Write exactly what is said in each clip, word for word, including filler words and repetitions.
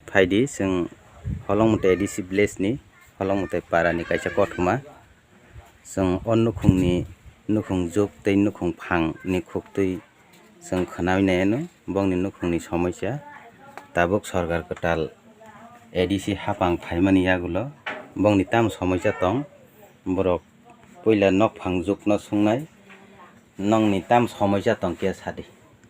Phaidi chwng Holongmutai A D C village ni Holongmutai para ni kaisa kothoma. Chwng o nukhungni nukhung juk tei nukhung phang ni khuktwi chwng khwnai nai ano bongni nukhungni somoisa. Tabuk sorkar kwtal A D C hapang phaimani yagulo bongni tamo somoisa tong, borok puila nokphang jukno sungnai. Nongni tam somoisa tong khe sadi.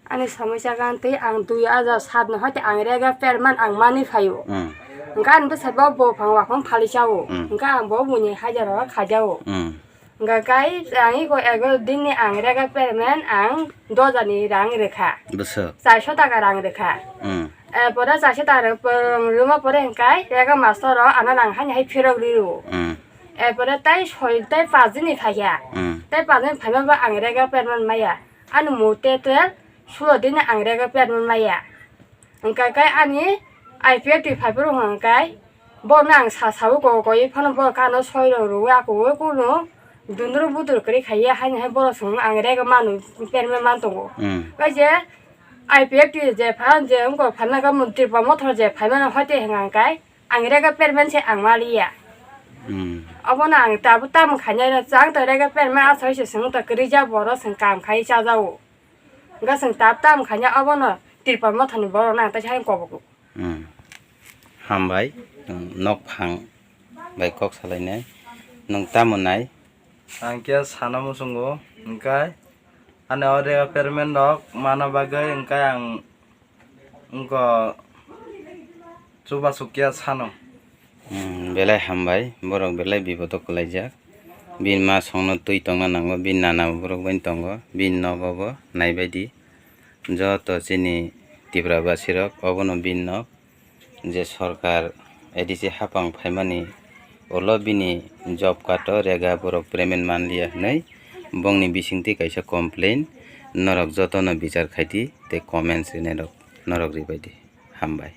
Ani somoisa gan twi ang dui hajar sat no hoite ang rega perman ang mani phaio. Mm. Hwnkhe ani bwsai bo buphang waphang phali chao. Mm. Hwnkhe ang bo buini hajar o khaijao. Mm. Hwnkhe kai ang iko ego din ni ang rega perman ang dos hajar ni rang rwkha. Bwswk? Charso taka rang rwkha. Mm. Erpore charso taka rwma pore hwnkhe rega master o ano nang hani hai phirok rio. Mm. Erpore tai soi tai paanch din ni phaikha. Mm. Tai paanch din phaima bo ang rega perman maya. Ani murte te sulo din ang rega perman maya. Hwnkhe kai ani I P F T phaiphuru hwnkhe bono ang sa sao koi koi phano bo kano soi rok rwui ako kunu dundru budru kwrwi khaiya haini hai borok chwng ang rega manu perman man tongo. Mm. Kai je I P F T je phan je wngkha phan nang Tripura Motha je phaimano hoite hwnkhe ang rega perman se ang maliya. Hmm. Obono ang tabuk tamo khainai no chang to rega perman asoi se chwng to kwrwi ja borok chwng kam khai chajago. Hwnkhe chwng tab tamo khainai obono Tripura Mothani borok no ang teisa hai kobogo. Hmm. Hambai, nwng nok phang bai kok salainai. Nwng tamo nai? Ang khe sana muchungo, hwnkhe ani o rega perman rok mana bagwi hwnkhe ang wngkha chubachu khe sano. Hmm, belai hambai, borok belai bipodo kwlaijak. Bini ma songno twi tongna nango, bini nana borok bai tongo, bini nogo bo naibaidi. Joto chini Tripura basirok obono bini nok, je sorkar A D C hapang phaimani ulo bini job card o rega borok payment manliya hwnwi bongni bisingtwi kaisa complain norok jotono bichar khaidi tei comments rinairok norok ribaidi. Hambai.